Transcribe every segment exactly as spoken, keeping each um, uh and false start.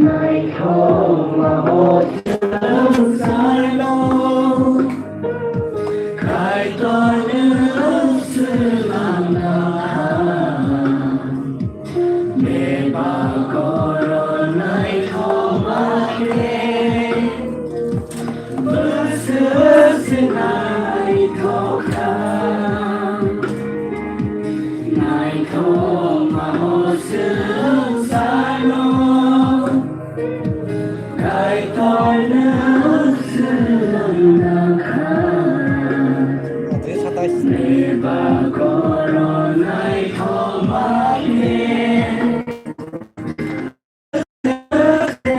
Naithokma o swngcharno Kaitorno swlangna kha. Bebak koron naithokma khe bwswk se naithok kha. Naithokma o swngcharno Kaitorno swlangna kha. Bebak koron naithokma khe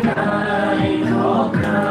naithok kha.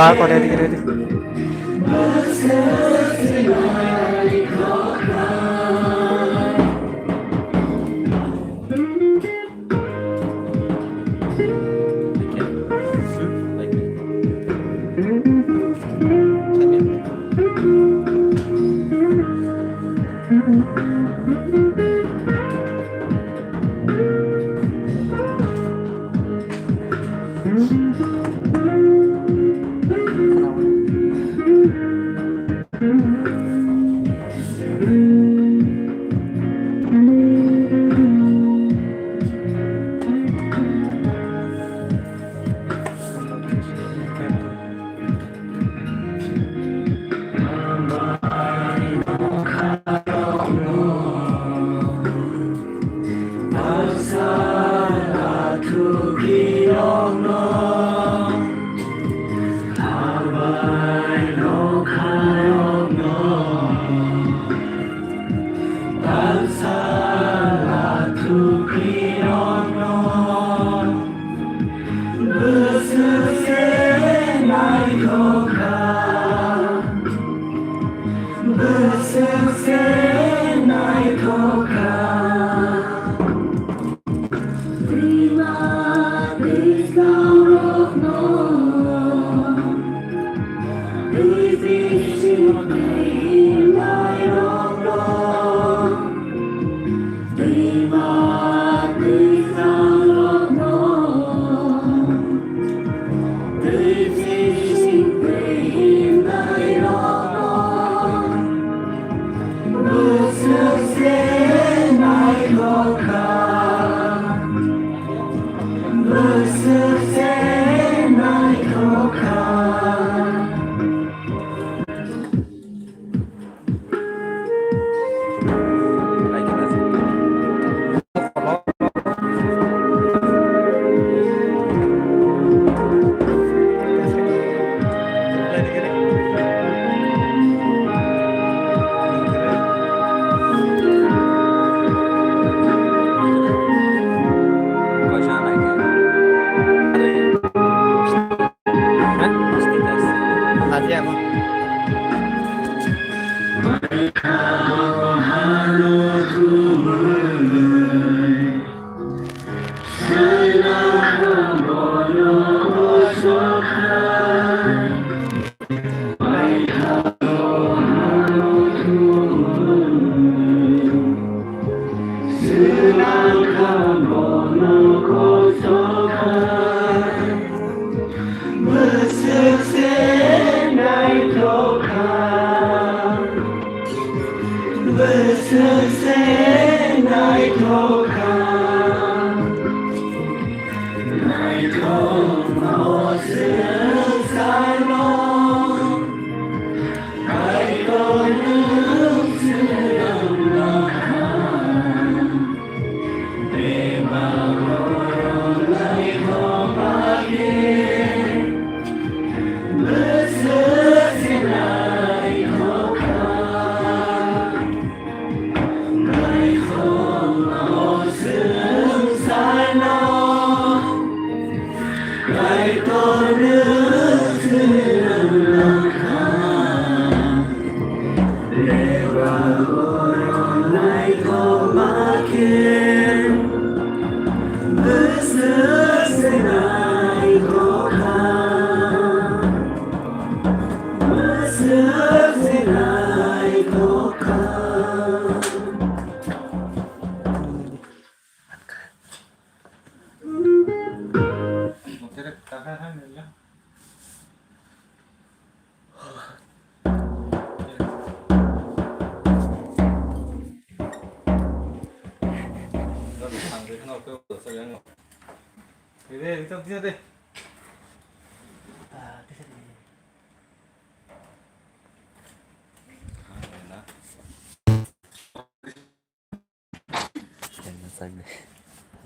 Wah, kok ready, ready.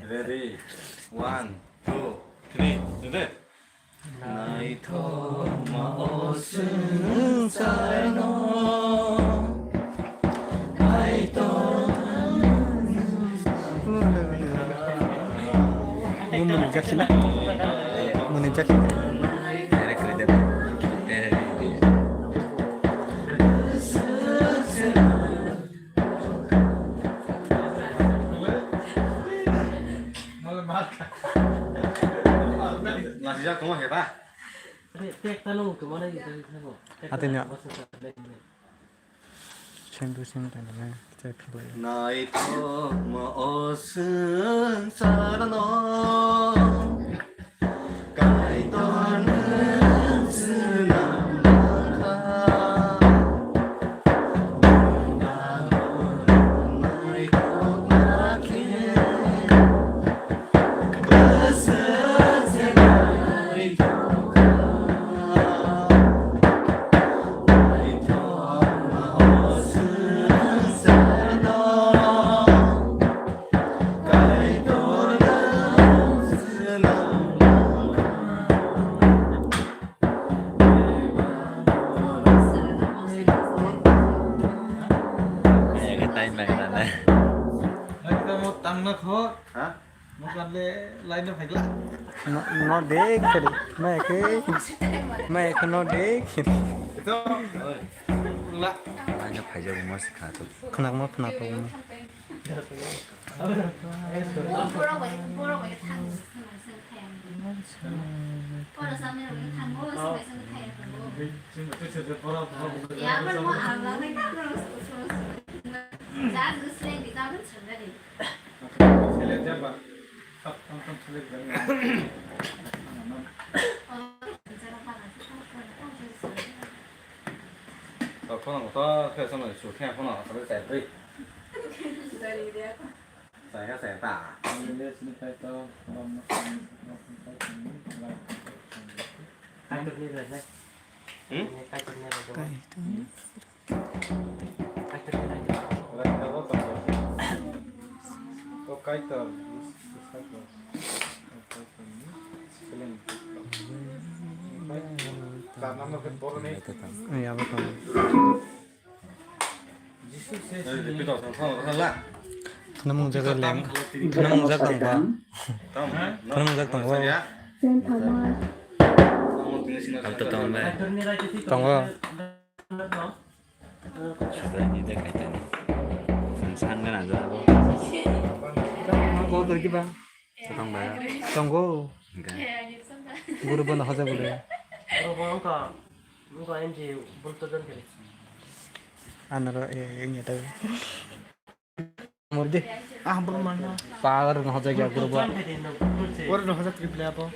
Ready? One, two, three, ready? Naithokma o swngcharno, naithok. Muni jakhi na? Muni jakhi. Atini. Sengdu seng tong nang, tei philai. Naithokma o swngcharno. Kaitor nwng swnam langkha, naithokma khe, bwswk se naithokha, naithokma o swngcharno. Tangna kho. Ha? Mukhan le line no phaikla. No, no dek khali. Ma ekhe, ma ekhe no dek khali. Ito. La. Line no phaijago mas kha to. Khnak ma khnak to. Phone ko to khe sono su khe phone ko to chai pri. Chai kha chai ta. Hmm? Khwnamung jaga leng, khwnamung jaga tong ba? Khwnamung jaga tong ba? Tongo. Subraini de kaitani. Sangana jabo. Ko to kiba? Tong ba. Tongo. Guru bono hoja gule. Guru bono ka. Guru M G bulto jon kiri. Anaro e e nyata. Murdi. Ah, bro, mana? Power no hoja gya guru ba. Ora no hoja triple apa?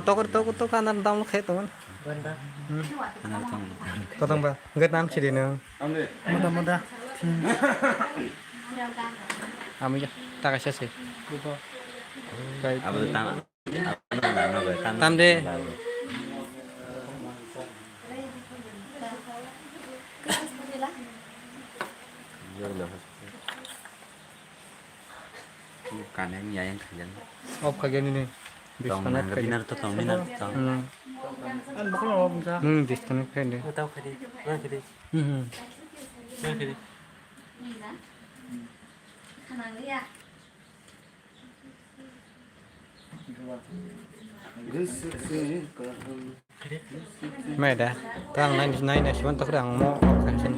Tokor tokor to kanar dam khe to man. Kotong ba? Ngat nam chiri no. Moda moda. Ami ja taka sese. Kai. Abo tang. Tam de. Kaneng ya yang khajan. Off khajan ini. Tong disconnect nang khajan. Binar to tong, binar to tong. Hmm. Hmm, disconnect khajan. Tau khajan. Tau khajan. Hmm. Tau khajan. Mai da, ta ang nai nai nai siman takra ang mo off khajan.